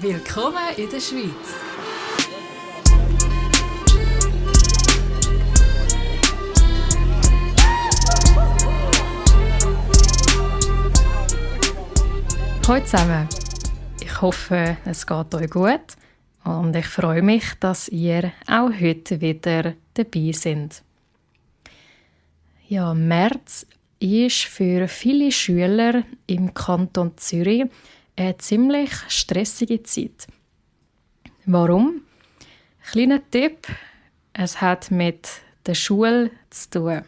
Willkommen in der Schweiz. Hallo zusammen. Ich hoffe, es geht euch gut und ich freue mich, dass ihr auch heute wieder dabei seid. Ja, März ist für viele Schüler im Kanton Zürich eine ziemlich stressige Zeit. Warum? Kleiner Tipp, es hat mit der Schule zu tun.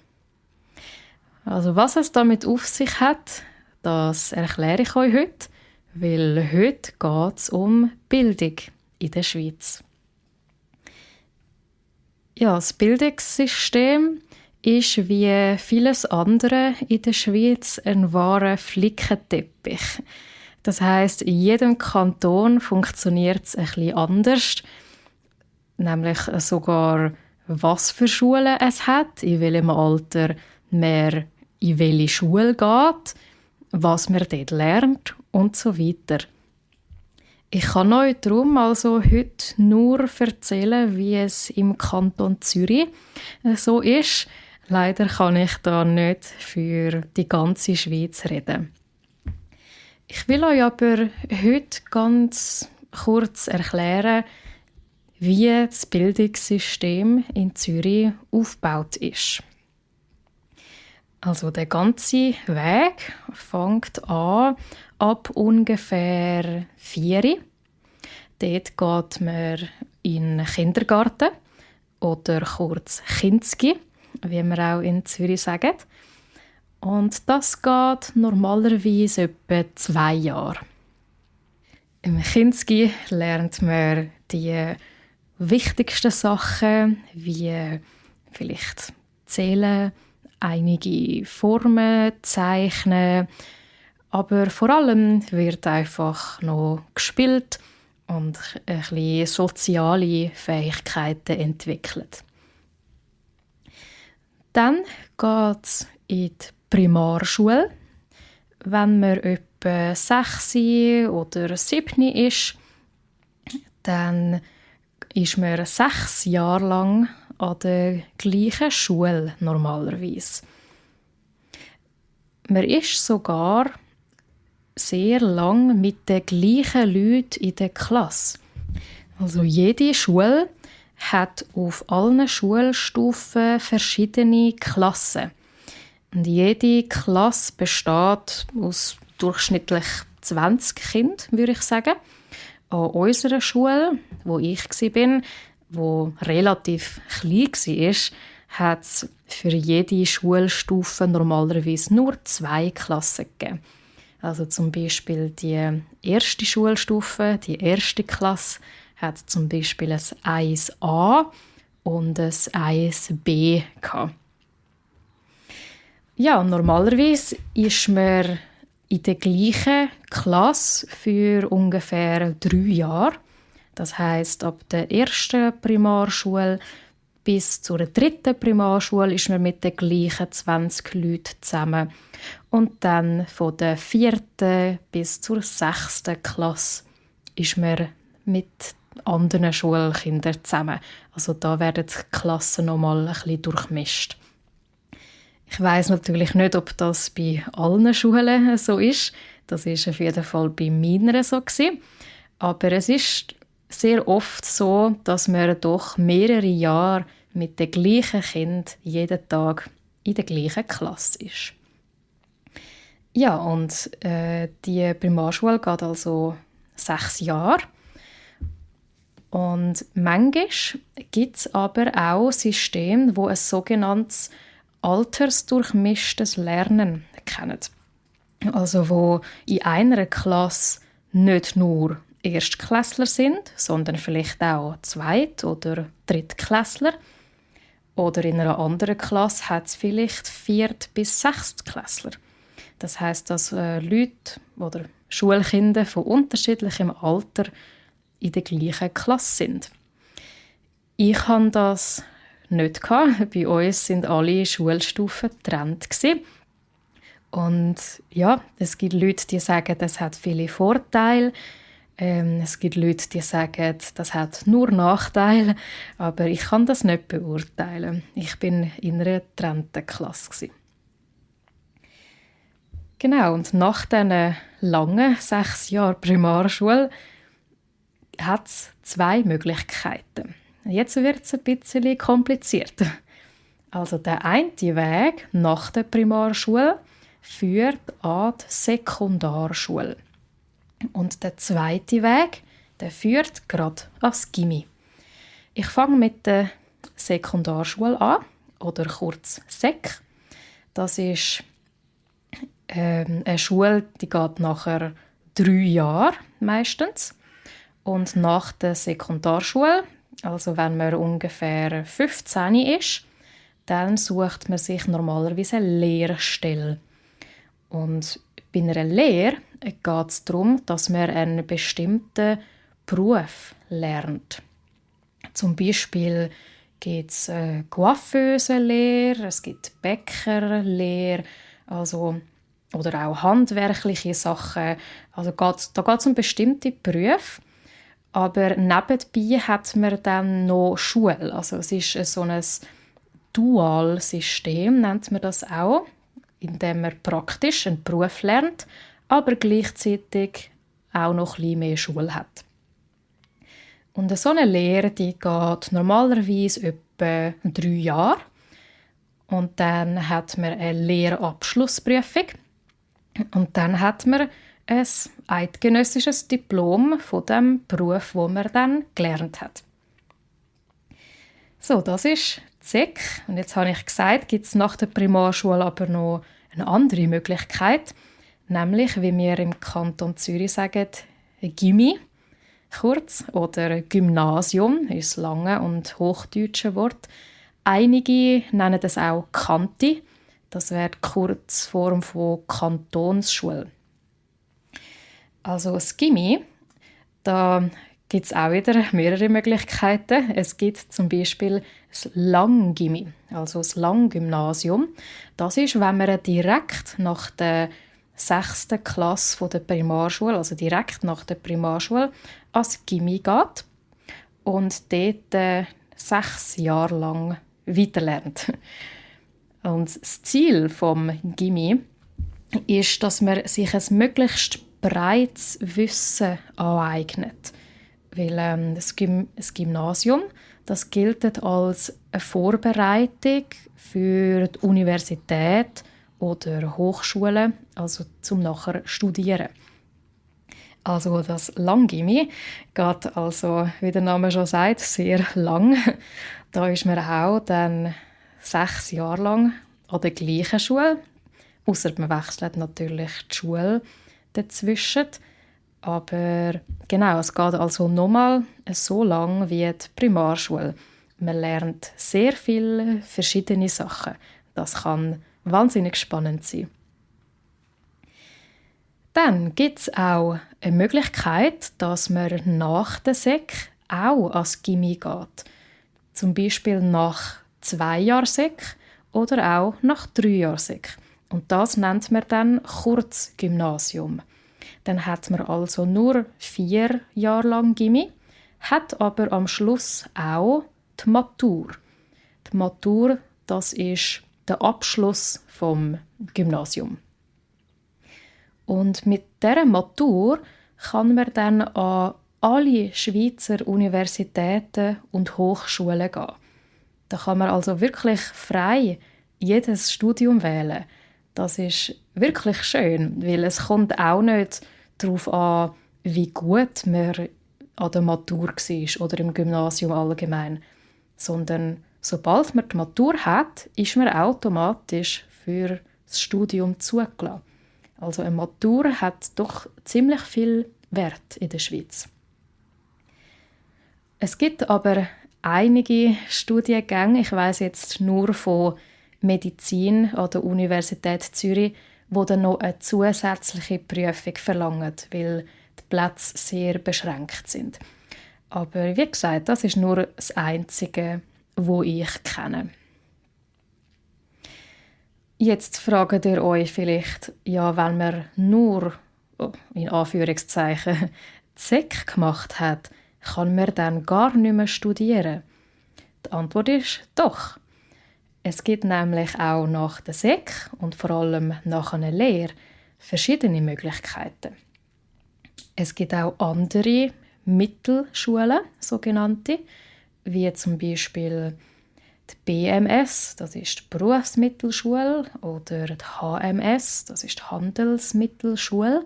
Also was es damit auf sich hat, das erkläre ich euch heute, weil heute geht es um Bildung in der Schweiz. Ja, das Bildungssystem ist wie vieles andere in der Schweiz ein wahrer Flickenteppich. Das heisst, in jedem Kanton funktioniert es ein bisschen anders, nämlich sogar, was für Schulen es hat, in welchem Alter man in welche Schule geht, was man dort lernt und so weiter. Ich kann euch darum also heute nur erzählen, wie es im Kanton Zürich so ist. Leider kann ich da nicht für die ganze Schweiz reden. Ich will euch aber heute ganz kurz erklären, wie das Bildungssystem in Zürich aufgebaut ist. Also der ganze Weg fängt an ab ungefähr 4. Dort geht man in den Kindergarten oder kurz Kinski, wie wir auch in Zürich sagen. Und das geht normalerweise etwa 2 Jahre. Im Kinski lernt man die wichtigsten Sachen, wie vielleicht zählen, einige Formen zeichnen, aber vor allem wird einfach noch gespielt und ein bisschen soziale Fähigkeiten entwickelt. Dann geht es in die Primarschule. Wenn man etwa 6 oder 7 ist, dann ist man 6 Jahre lang an der gleichen Schule normalerweise. Man ist sogar sehr lang mit den gleichen Leuten in der Klasse. Also jede Schule hat auf allen Schulstufen verschiedene Klassen. Und jede Klasse besteht aus durchschnittlich 20 Kindern, würde ich sagen. An unserer Schule, wo ich war, wo relativ klein war, hat es für jede Schulstufe normalerweise nur 2 Klassen gegeben. Also zum Beispiel die erste Schulstufe, die erste Klasse, hat zum Beispiel ein 1a und ein 1b gehabt. Ja, normalerweise ist man in der gleichen Klasse für ungefähr 3 Jahre. Das heisst, ab der ersten Primarschule bis zur 3. Primarschule ist man mit den gleichen 20 Leuten zusammen. Und dann von der 4. bis zur 6. Klasse ist man mit anderen Schulkindern zusammen. Also da werden die Klassen nochmal ein bisschen durchmischt. Ich weiss natürlich nicht, ob das bei allen Schulen so ist. Das war auf jeden Fall bei meiner so gewesen. Aber es ist sehr oft so, dass man doch mehrere Jahre mit den gleichen Kindern jeden Tag in der gleichen Klasse ist. Ja, und die Primarschule geht also 6 Jahre. Und manchmal gibt es aber auch Systeme, die ein sogenanntes altersdurchmischtes Lernen kennen. Also wo in einer Klasse nicht nur Erstklässler sind, sondern vielleicht auch Zweit- oder Drittklässler. Oder in einer anderen Klasse hat es vielleicht Viert- bis Sechstklässler. Das heisst, dass Leute oder Schulkinder von unterschiedlichem Alter in der gleichen Klasse sind. Ich hatte das nicht. Bei uns sind alle Schulstufen getrennt. Und ja, es gibt Leute, die sagen, das hat viele Vorteile. Es gibt Leute, die sagen, das hat nur Nachteile, aber ich kann das nicht beurteilen. Ich bin in einer getrennten Klasse. Genau, und nach diesen langen 6 Jahren Primarschule hat es 2 Möglichkeiten. Jetzt wird es ein bisschen komplizierter. Also der eine Weg nach der Primarschule führt an die Sekundarschule. Und der zweite Weg, der führt gerade ans Gymi. Ich fange mit der Sekundarschule an, oder kurz Sek. Das ist eine Schule, die geht nachher 3 Jahre meistens. Und nach der Sekundarschule, also wenn man ungefähr 15 ist, dann sucht man sich normalerweise eine Lehrstelle. Und bei einer Lehre geht es darum, dass man einen bestimmten Beruf lernt. Zum Beispiel gibt es Coiffeusenlehre, es gibt Bäckerlehre, oder auch handwerkliche Sachen. Also da geht es um bestimmte Berufe. Aber nebenbei hat man dann noch Schule. Also es ist so ein Dualsystem, nennt man das auch, in dem man praktisch einen Beruf lernt, aber gleichzeitig auch noch ein bisschen mehr Schule hat. Und so eine Lehre, die geht normalerweise etwa 3 Jahre. Und dann hat man eine Lehrabschlussprüfung. Und dann hat man ein eidgenössisches Diplom von dem Beruf, den man dann gelernt hat. So, das ist die Sek. Und jetzt habe ich gesagt, gibt es nach der Primarschule aber noch eine andere Möglichkeit, nämlich, wie wir im Kanton Zürich sagen, Gymi, kurz, oder Gymnasium, ist das lange und hochdeutsche Wort. Einige nennen das auch Kanti. Das wäre die Kurzform von Kantonsschule. Also das Gymi, da gibt es auch wieder mehrere Möglichkeiten. Es gibt zum Beispiel das Langgymi, also das Langgymnasium. Das ist, wenn man direkt nach der 6. Klasse der Primarschule, also direkt nach der Primarschule, ans Gymi geht und dort 6 Jahre lang weiterlernt. Und das Ziel vom Gymi ist, dass man sich ein möglichst breites Wissen aneignet. Weil das Gymnasium, das gilt als eine Vorbereitung für die Universität oder Hochschule, also zum nachher studieren. Also das Langgymi geht also, wie der Name schon sagt, sehr lang. Da ist man auch dann 6 Jahre lang an der gleichen Schule, ausser man wechselt natürlich die Schule dazwischen. Aber genau, es geht also nochmal so lang wie die Primarschule. Man lernt sehr viele verschiedene Sachen. Das kann wahnsinnig spannend sein. Dann gibt es auch eine Möglichkeit, dass man nach der Sek auch ans Gymi geht. Zum Beispiel nach 2 Jahren Sek oder auch nach 3 Jahren Sek. Und das nennt man dann Kurzgymnasium. Dann hat man also nur 4 Jahre lang Gymi, hat aber am Schluss auch die Matur. Die Matur, das ist der Abschluss vom Gymnasium. Und mit dieser Matur kann man dann an alle Schweizer Universitäten und Hochschulen gehen. Da kann man also wirklich frei jedes Studium wählen. Das ist wirklich schön, weil es kommt auch nicht darauf an, wie gut man an der Matur war oder im Gymnasium allgemein, sondern sobald man die Matur hat, ist man automatisch für das Studium zugelassen. Also eine Matur hat doch ziemlich viel Wert in der Schweiz. Es gibt aber einige Studiengänge, ich weiss jetzt nur von Medizin an der Universität Zürich, wo dann noch eine zusätzliche Prüfung verlangen, weil die Plätze sehr beschränkt sind. Aber wie gesagt, das ist nur das Einzige, was ich kenne. Jetzt fragt ihr euch vielleicht, ja, wenn man nur, in Anführungszeichen, die SEK gemacht hat, kann man dann gar nicht mehr studieren? Die Antwort ist doch. Es gibt nämlich auch nach der SEK und vor allem nach einer Lehre verschiedene Möglichkeiten. Es gibt auch andere Mittelschulen, sogenannte, wie zum Beispiel die BMS, das ist die Berufsmittelschule, oder die HMS, das ist die Handelsmittelschule.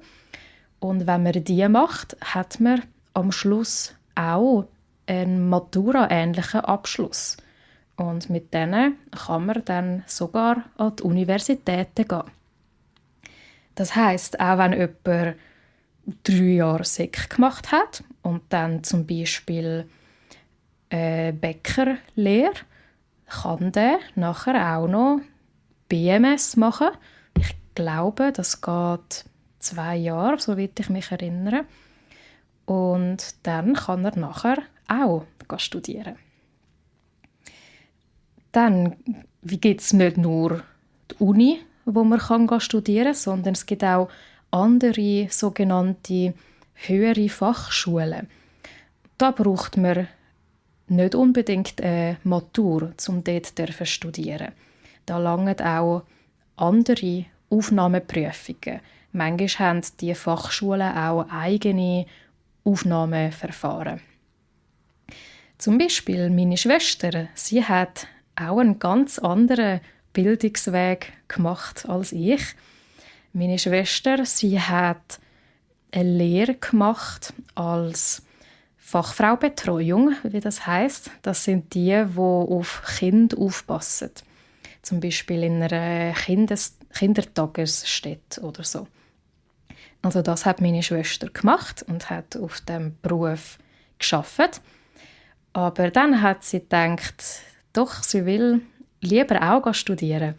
Und wenn man die macht, hat man am Schluss auch einen Matura-ähnlichen Abschluss. Und mit denen kann man dann sogar an die Universitäten gehen. Das heisst, auch wenn jemand 3 Jahre SEK gemacht hat und dann zum Beispiel Bäckerlehre, kann der nachher auch noch BMS machen. Ich glaube, das geht 2 Jahre, soweit ich mich erinnere. Und dann kann er nachher auch studieren. Dann gibt es nicht nur die Uni, wo man studieren kann, sondern es gibt auch andere sogenannte höhere Fachschulen. Da braucht man nicht unbedingt eine Matur, um dort zu studieren. Da langen auch andere Aufnahmeprüfungen. Manchmal haben die Fachschulen auch eigene Aufnahmeverfahren. Zum Beispiel meine Schwester, sie hat auch einen ganz anderen Bildungsweg gemacht als ich. Meine Schwester, sie hat eine Lehre gemacht als Fachfraubetreuung, wie das heisst. Das sind die auf Kinder aufpassen. Zum Beispiel in einer Kindertagesstätte oder so. Also das hat meine Schwester gemacht und hat auf dem Beruf gearbeitet. Aber dann hat sie gedacht, doch, sie will lieber auch studieren.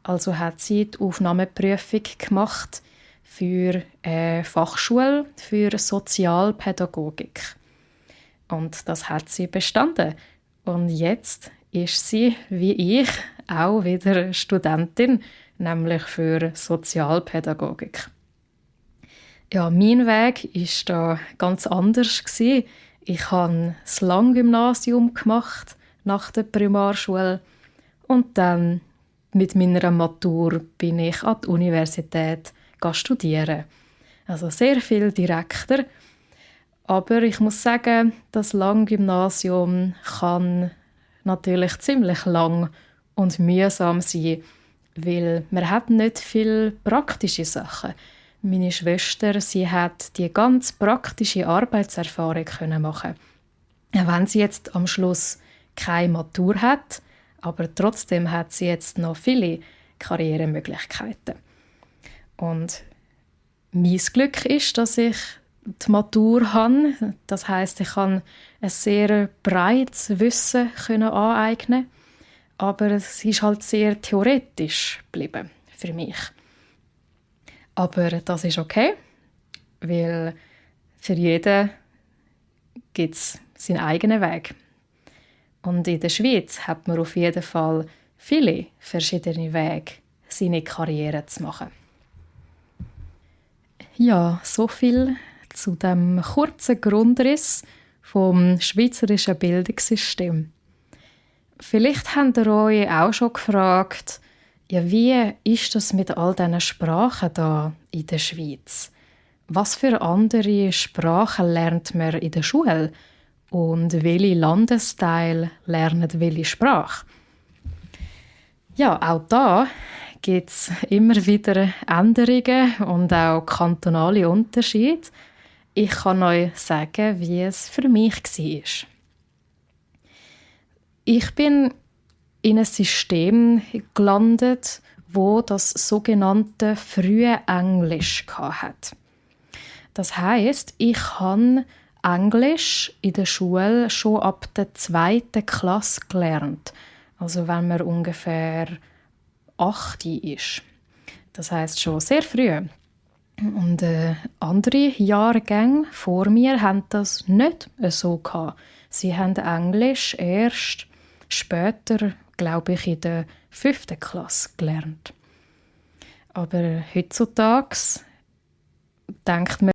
Also hat sie die Aufnahmeprüfung gemacht für eine Fachschule für Sozialpädagogik. Und das hat sie bestanden. Und jetzt ist sie, wie ich, auch wieder Studentin, nämlich für Sozialpädagogik. Ja, mein Weg war da ganz anders. Ich habe das Langgymnasium gemacht nach der Primarschule und dann mit meiner Matur bin ich an die Universität studieren. Also sehr viel direkter. Aber ich muss sagen, das Langgymnasium kann natürlich ziemlich lang und mühsam sein, weil man hat nicht viele praktische Sachen. Meine Schwester, sie hat die ganz praktische Arbeitserfahrung machen. Auch wenn sie jetzt am Schluss keine Matur hat, aber trotzdem hat sie jetzt noch viele Karrieremöglichkeiten. Und mein Glück ist, dass ich die Matur habe. Das heisst, ich kann ein sehr breites Wissen aneignen, aber es ist halt sehr theoretisch geblieben für mich. Aber das ist okay, weil für jeden gibt es seinen eigenen Weg. Und in der Schweiz hat man auf jeden Fall viele verschiedene Wege, seine Karriere zu machen. Ja, so viel zu dem kurzen Grundriss vom schweizerischen Bildungssystem. Vielleicht habt ihr euch auch schon gefragt, ja, wie ist das mit all diesen Sprachen da in der Schweiz? Was für andere Sprachen lernt man in der Schule? Und welche Landesteile lernen welche Sprache? Ja, auch da gibt es immer wieder Änderungen und auch kantonale Unterschiede. Ich kann euch sagen, wie es für mich war. Ich bin in ein System gelandet, wo das sogenannte frühe Englisch hatte. Das heisst, ich habe Englisch in der Schule schon ab der 2. Klasse gelernt. Also wenn man ungefähr 8 ist. Das heisst schon sehr früh. Und andere Jahrgänge vor mir haben das nicht so gehabt. Sie haben Englisch erst später, glaube ich, in der 5. Klasse gelernt. Aber heutzutage denkt man